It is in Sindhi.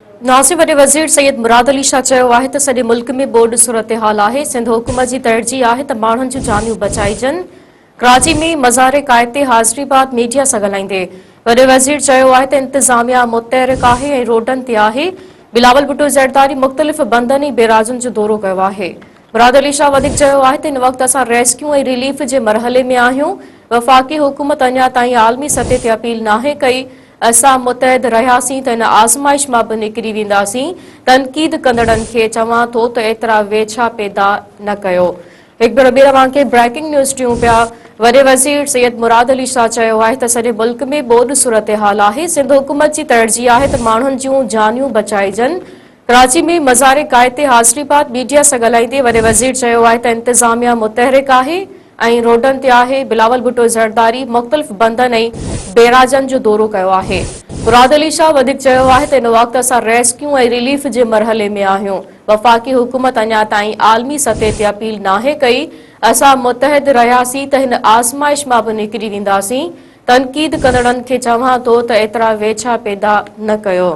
ناصر وڏي وزير سيد مراد علي شاهه چيو آهي ته سڄي ملڪ ۾ ٻوڏ صورتحال آهي، سنڌ حڪومت جي ترجيح آهي ته ماڻهن جون جانيون بچائجن. ڪراچي ۾ مزار قائد تي حاضري بعد ميڊيا سان ڳالهائيندي وڏي وزير چيو آهي ته انتظاميا متحرڪ آهي ۽ روڊن تي آهي، بلاول ڀٽو زرداري مختلف بندن ۽ بيراجن جو دورو ڪيو آهي. مراد علي شاهه وڌيڪ چيو آهي ته هن وقت اسان ريسڪيو ۽ رليف جي مرحلي ۾ آهيون، وفاقي حڪومت اڃا تائين عالمي سطح تي اپيل ناهي ڪئي، اسان متحد رهياسين ته هن آزمائش مان به نڪري وينداسين، تنقيد ڪندڙن کي چوان ٿو ته ايترا ويڇا پيدا نه ڪيو. هڪ ڀيرو ٻيهر اوهان کي بريڪنگ نيوز ڏيون پيا، وڏي وزير سيد مراد علي شاهه چيو آهي ته سڄي ملڪ ۾ ٻوڏ صورتحال آهي، سنڌ حڪومت جي ترجيح آهي ته ماڻهن جون جانيون بچائجن، ڪراچي ۾ مزار قائد تي حاضري بعد ميڊيا سان ڳالهائيندي وڏي وزير چيو آهي ته انتظاميا متحرڪ آهي ۽ روڊن تي آهي، بلاول ڀٽو زرداري مختلف بندن ۽ بيراجن جو دورو ڪيو آهي. مراد علي شاهه وڌيڪ چيو آهي ته هن وقت اسان ريسڪيو ۽ رليف جي مرحلي ۾ آهيون، وفاقي حڪومت اڃا تائين عالمي سطح تي اپيل ناهي ڪئي، اسان متحد رهياسين ته هن آزمائش مان به نڪري وينداسين، تنقيد ڪندڙن کي چوان ٿو ته ايترا ويڇا پيدا نه ڪيو.